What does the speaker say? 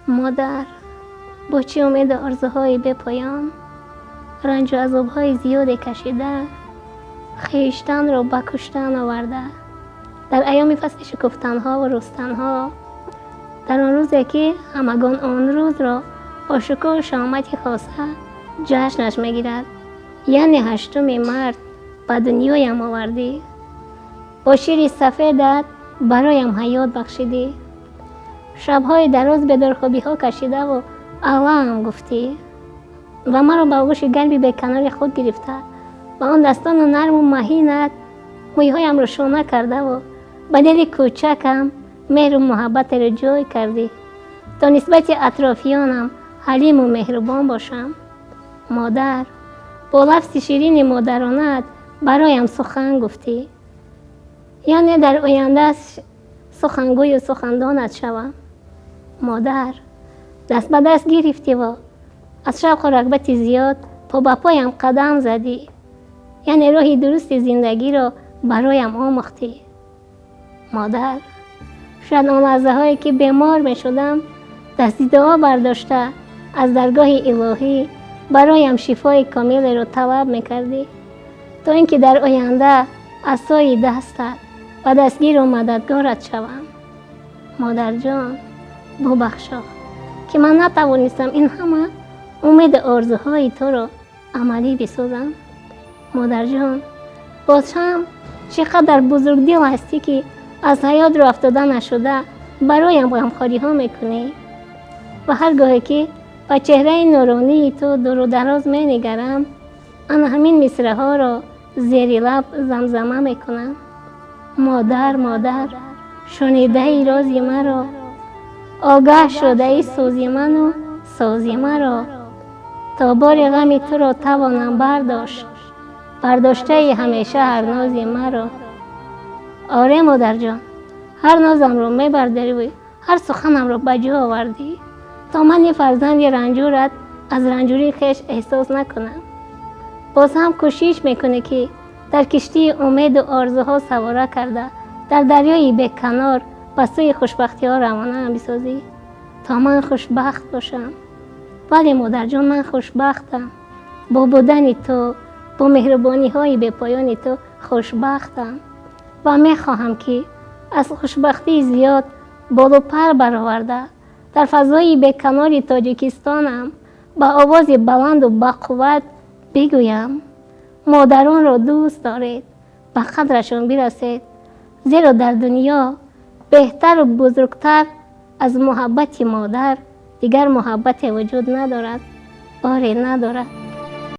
Модар, бо чӣ умеду орзуҳои бепоён, ранҷу азобҳои зиёде кашида, хештанро ба куштан оварда, дар айёми фасли шукуфтанҳову рӯстанҳо, дар он рӯзе ки ҳамагон он рӯзро бо шукӯҳу шаҳомати хоса ҷашнаш мегирад, яъне 8 март, ба дунёям овардӣ. Бо шири сафедат бароям ҳаёт бахшидӣ. Шабҳои дароз бедорхобиҳо кашидаву аллаам гуфтӣ ва маро ба оғӯши гарми беканори худ гирифта, ба он дастону нарму маҳинат мӯйҳоямро шона кардаву ба дили кӯчакам меҳру муҳаббатеро ҷой кардӣ, то нисбати атрофиёнам ҳалиму меҳрубон бошам. Модар, бо лафзи ширини модаронаат бароям сухан гуфтӣ, яъне дар оянда сухангӯю сухандонат шавам. Модар, даст ба даст гирифтиву аз шавқу рағбати зиёд по ба поям қадам задӣ, яъне роҳи дурусти зиндагиро бароям омӯхтӣ. Модар, шояд он лаҳзаҳое ки бемор мешудам, дасти дуо бардошта аз даргоҳи илоҳӣ бароям шифои комилеро талаб мекардӣ, то ин ки дар оянда асои дастат ва дастгиру мададгорат шавам. Модарҷон, бубахшо, ки ман натавонистам ин ҳама умеду орзуҳои туро амалӣ бисозам. Модарҷон, боз ҳам чӣ қадар бузургдил ҳастӣ, ки аз ҳаёт роҳ афтода нашуда бароям ғамхориҳо мекунӣ ва ҳар гоҳе ки ба чеҳраи нуронии ту дуру дароз менигарам, ана ҳамин мисраҳоро зери лаб замзама мекунам. Модар, модар, шунидаи рози маро, огаҳ шудаи сӯзи ману сози маро, то бори ғами туро тавонам бардошт, бардоштаи ҳамеша ҳар нози маро. Оре, модарҷон, ҳар нозамро мебардариву ҳар суханамро ба ҷо овардӣ, то ман фарзанди ранҷурат аз ранҷурии хеш эҳсос накунам. Боз ҳам кӯшиш мекунӣ, ки дар киштии умеду орзуҳо савора карда, дар дарёи беканор ба сӯи хушбахтиҳо равонаам бисозӣ, то ман хушбахт бошам. Вале, модарҷон, ман хушбахтам. Бо будани ту, бо меҳрубониҳои бепоёни ту хушбахтам ва мехоҳам, ки аз хушбахтии зиёд болу пар бароварда, дар фазои беканори Тоҷикистонам ба овози баланду бақувват бигӯям: модаронро дӯст доред, ба қадрашон бирасед, зеро дар дунё беҳтару бузургтар аз муҳаббати модар дигар муҳаббате вуҷуд надорад, боре надорад.